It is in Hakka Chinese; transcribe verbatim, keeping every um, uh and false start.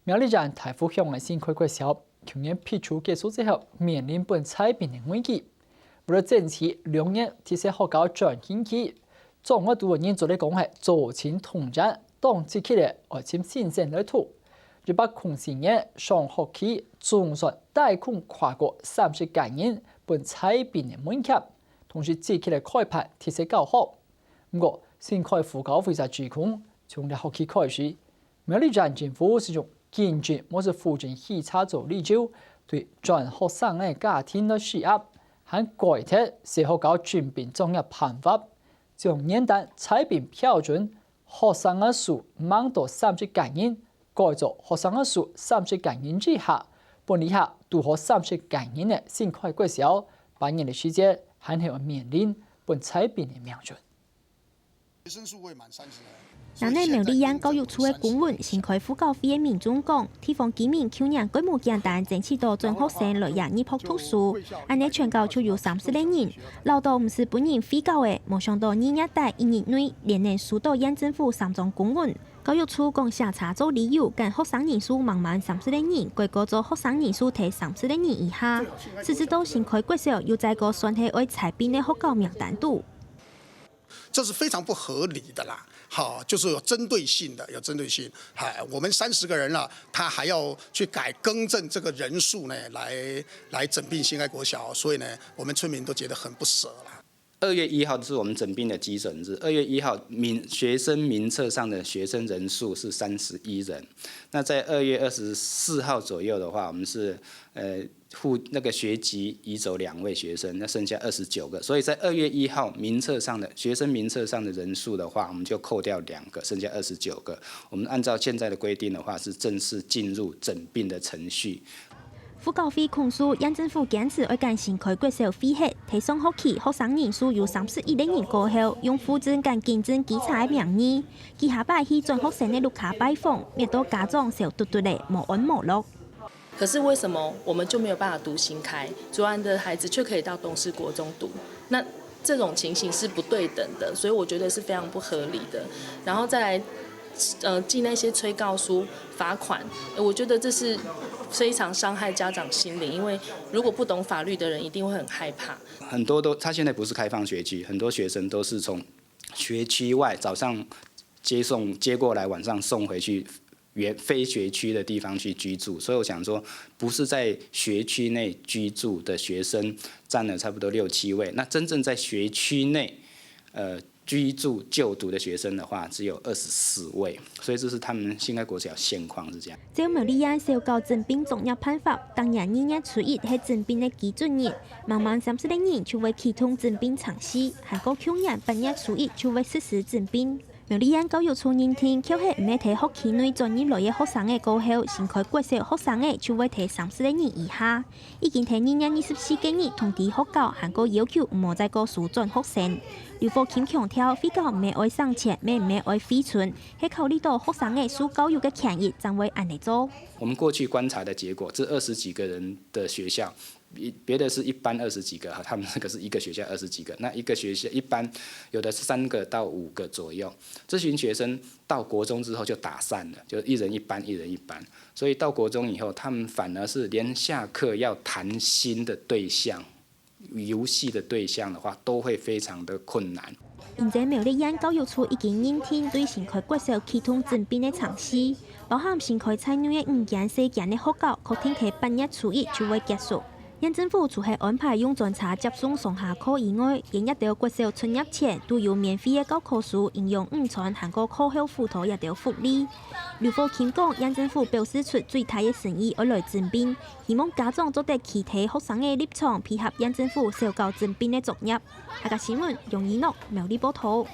苗栗縣大湖鄉个新開國小，舊年避暑結束之後，面臨分災變个危機。為了爭取兩年特色學校轉型期，掌握度个人做得講係做盡動員，當積極个愛尋先生來讀。一百空四年上學期總算帶動跨過三十個人分災變个門檻，同時積極个開辦特色教學。毋過，新開湖教會就指控，從這學期開始，苗栗縣政府使用經濟無法負擔起差做理由，對轉學生个家庭來施壓，還改忒小學校準備作業辦法，將元旦災變標準，學生个數吂到三十個人，改做學生个數三十個人以下，分這下堵好三十個人个新開國小，半年个時間，還係會面臨分災變个命運。 學生數未滿三十人。南內苗栗縣教育處个公文，新開湖教會个民眾講，地方居民舊年蓋無簡單爭取到轉學生來這入學讀書，恁呢全校就有三十個人，恅到毋使分人會教个，無想到二月底一日內，連連收到縣政府三張公文。教育處講寫差做理由，將學生人數吂滿三十個人，改過做學生人數在三十個人以下。實際到新開國小又再過算係愛災變个學校名單肚。 這是非常不合理的啦。好，就是有針對性的，有針對性。哎，我們三十個人了，他還要去改更正這個人數呢，來來整併新開國小，所以呢，我們村民都覺得很不捨啦。二月一號是我們整併的基準日。二月一號名学生名册上的学生人数是三十一人，那在二月二十四号左右的话，我们是呃。 户那个学籍移走两位学生，那剩下二十九个。所以在二月一号名册上的学生名册上的人数的话，我们就扣掉两个，剩下二十九个。我们按照现在的规定的话，是正式进入整并的程序。湖教会控诉县政府坚持愛将新開國小廢忒，在上學期學生人數有三十一个人過後，用戶政佮競爭稽查个名義，幾下擺去轉學生个屋下拜訪，搣到家長愁嘟嘟仔，無安無樂。 可是為什麼我們就沒有辦法讀新開？竹南的孩子卻可以到東勢國中讀，那這種情形是不對等的，所以我覺得是非常不合理的。然後再來，呃，寄那些催告書、罰款，呃我覺得這是非常傷害家長心靈，因為如果不懂法律的人一定會很害怕。很多都，他现在不是开放学区，很多学生都是从学区外早上接送接过来，晚上送回去。 原非学区的地方去居住，所以我想说，不是在学区内居住的学生占了差不多六七位，那真正在学区内，呃，居住就读的学生的话，只有二十四位，所以这是他们新开国小现况是这样。照苗栗縣小教整并作業辦法，當年二月初一係整并个基準日，吂滿三十个人就會啟動整并程序，還過舊年八月初一就會實施整并。 苗栗縣教育處認定，就係毋係在學區內轉入來个學生仔過後，新開國小學生仔就會在三十个人以下。已經在二月二十四个日通知學校，還過要求毋好再過收轉學生。劉火琴強調，會教毋係愛省錢，乜毋係愛回春，係考慮到學生仔受教育个權益，正會恁仔做。我们过去观察的结果，这二十几个人的学校，别别的是一班二十几个，他们那个是一个学校二十几个，那一个学校一班有的是三个到五个左右。这群学生到国中之后就打散了，就一人一班，一人一班。所以到国中以后，他们反而是连下课要谈心的对象、游戏的对象的话，都会非常的困难。 因此苗栗縣教育處已經認定對新開國小啟動整併个程序，包含新開在內个五間四間个學校，確定在八月初一就會結束。縣政府除係安排用專車接送上下課以外，連這兜國小出入前都有免費个教科書、營養午餐還過課後輔導這兜福利。劉火琴講，縣政府表示出最大个誠意愛來整併， 希望家長做得企在學生个立場，配合縣政府小教整併个作業。客家新聞楊怡諾苗栗報導。